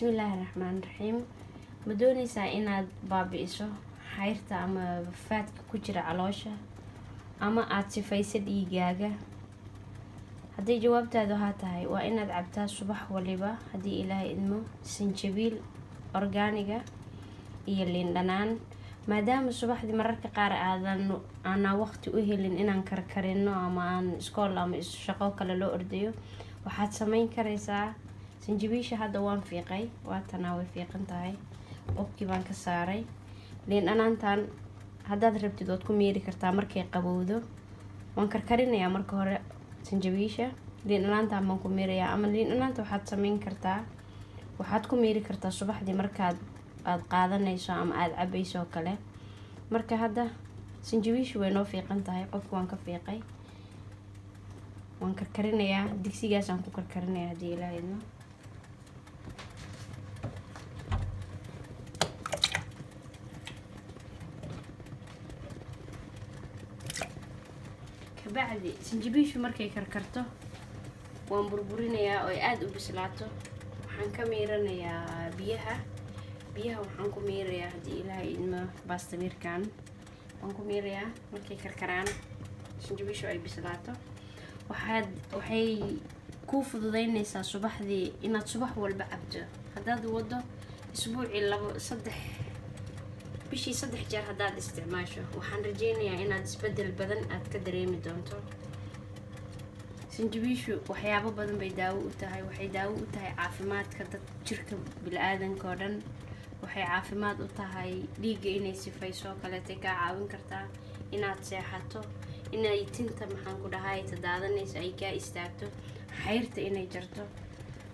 Bismillaahi raxmaani raxiim. Ma dooneysaa inaad baabi'iso xayrta ama faadka ku jira caloosha, ama aada sifayso dhiigaaga? Hadday jawaabtaadu haa tahay, waa inaad cabtaa subax waliba, haddii Ilaahay idmo, sanjabiil organic-ga iyo liin dhanaan. Maadaama subaxdii mararka qaar aadan aanaa waqti u helin inaan karkarino ama aan iskool ama shaqo kale loo ordayo, waxaad sameyn karaysaa sanjabiisha. Hadda waan fiiqay, waatanaa, way fiiqan tahay, qobkii baan ka saaray. Liin dhanaantan haddaad rabtid waad ku miiri kartaa markay qabowdo. Waan karkarinayaa marka hore sanjabiisha, liin dhanaantan baan ku miirayaa. Ama liin dhanaanta waxaad sameyn kartaa, waxaad ku miiri kartaa subaxdii markaad aada qaadanayso ama aada cabayso oo kale. Marka hadda sanjabiishu way noo fiiqan tahay, qofka waan ka fiiqay, waan karkarinayaa, digsigaasaan ku karkarinayaa, haddii Ilaaha idmo. Kabacdi sanjabiishu markay karkarto, waan burburinayaa oo ay aada u bislaato. Waxaan ka miiranayaa biyaha. Biyaha waxaan ku miirayaa, haddii Ilaahay idmo, baastamiirkan waan ku miirayaa. Markay karkaraan sanjabiishu ay bislaato, waxay kuu fududeynaysaa subaxdii inaad subax walba cabto. Haddaad wado isbuucii labo, saddex, bishii saddex jeer haddaad isticmaasho, waxaan rajeynayaa inaad isbedel badan aad ka dareemi doonto. Sanjabiishu waxyaabo badan bay daawo u tahay. Waxay daawo u tahay caafimaadka dad jirka bili-aadanka oo dhan. Waxay caafimaad u tahay dhiigga inay sifayso oo kaleetay, kaa caawin kartaa inaad seexato, inay tinta, maxaan ku dhahay, tadaadanayso ay kaa istaagto, xayrta inay jarto.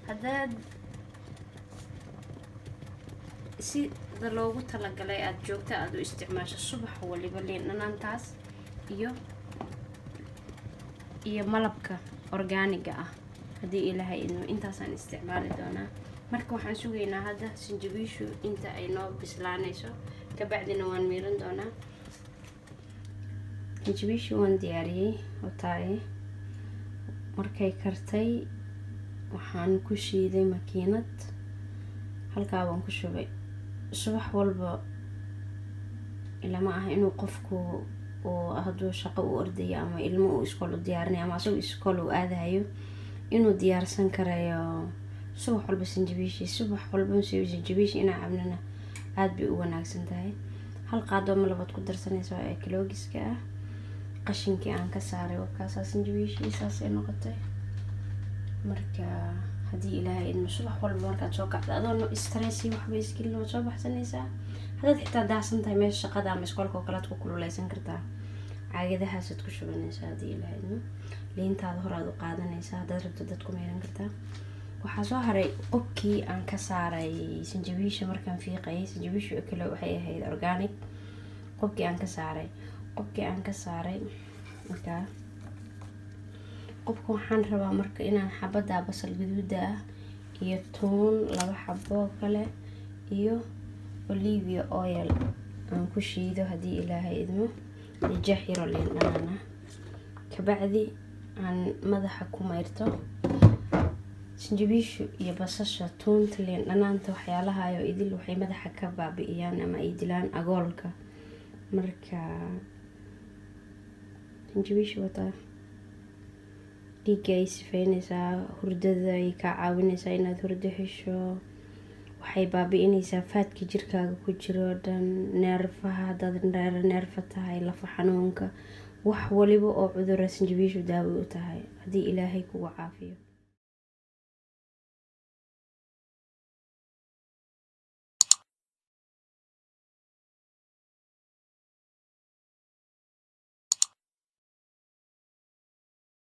Haddaad sida loogu talagalay aada joogto aada u isticmaasho subax waliba liin dhanaantaas iyo malabka organic-ga ah, haddii Ilaahay idmo, intaasaan isticmaali doonaa. Marka waxaan sugaynaa hadda sanjabiishu inta ay noo bislaanayso, kabacdina waan miiran doonaa. Sanjabiishu waan diyaariyey wataaye. Markay kartay waxaan ku shiiday makiinad, halkaa baan ku shubay. Subax walba ilama ah inuu qofku uu hadduu shaqo u ordayo ama ilmo uu iskool u diyaarinayo ama asagoo iskool uu aadahayo inuu diyaarsan karayo subax walba sanjabiishi. Subax walba sanjabiishi inaa cabnana aada bay u wanaagsan tahay. Hal qaadoo malabaad ku darsanaysa ee kiloogiska ah. Qashinkii aan ka saaray wakaasaa, sanjabiishii saasay noqotay. Marka haddii Ilaahay idmo, subax walba markaad soo kacdo, adoon stress waxba isgelin, waad soo baxsanaysaa. Haddaad xitaa daahsan tahay meesha shaqada ama iskoolka oo kale aad ku kululeysan kartaa, caagadahaasaad ku shubanaysaa, haddii Ilaahay idmo. Liintaada hore aad u qaadanaysaa, haddaad rabto dad ku meeran kartaa. Waxaa soo haray qobkii aan ka saaray sanjabiisha markaan fiiqayay. Sanjabiishu kale waxay ahayd organic. Qobkii aan ka saaray markaa qobka, waxaan rabaa marka inaan xabada basal gaduuda ah iyo tuun laba xabo kale iyo olive oil aan ku shiido, haddii Ilaahay idmo, iyo jeex yaroo liin dhanaan ah. Kabacdi aan madaxa ku mayrto. Sanjabiishu iyo basasha, tuunta, liin dhanaanta, waxyaalahayo idil waxay madaxa ka baabi'iyaan ama ay dilaan agoolka. Marka sanjabiishu wataa, dhiigga ay sifeyneysaa, hurdada ay kaa caawineysaa inaad hurdo hesho, waxay baabi'ineysaa faadka jirkaaga ku jiro oo dhan, neerfaha haddaad neerfa tahay, lafa xanuunka, wax waliba oo cudura sanjabiishu daawo u tahay, haddii Ilaahay kugu caafiyo.